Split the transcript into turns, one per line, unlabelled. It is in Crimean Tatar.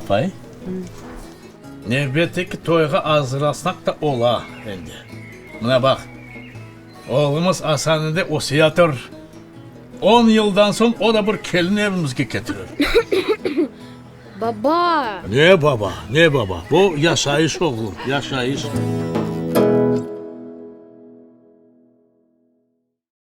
Apay, nevbetteki toyğa azırlasaq da ola endi. Mına baq, oğlumız Asan endi öseyatır. On yıldan soñ o da bir kelin evimizge ketirir.
Baba!
Ne baba, ne baba? Bu yaşayış, oğlum, yaşayış.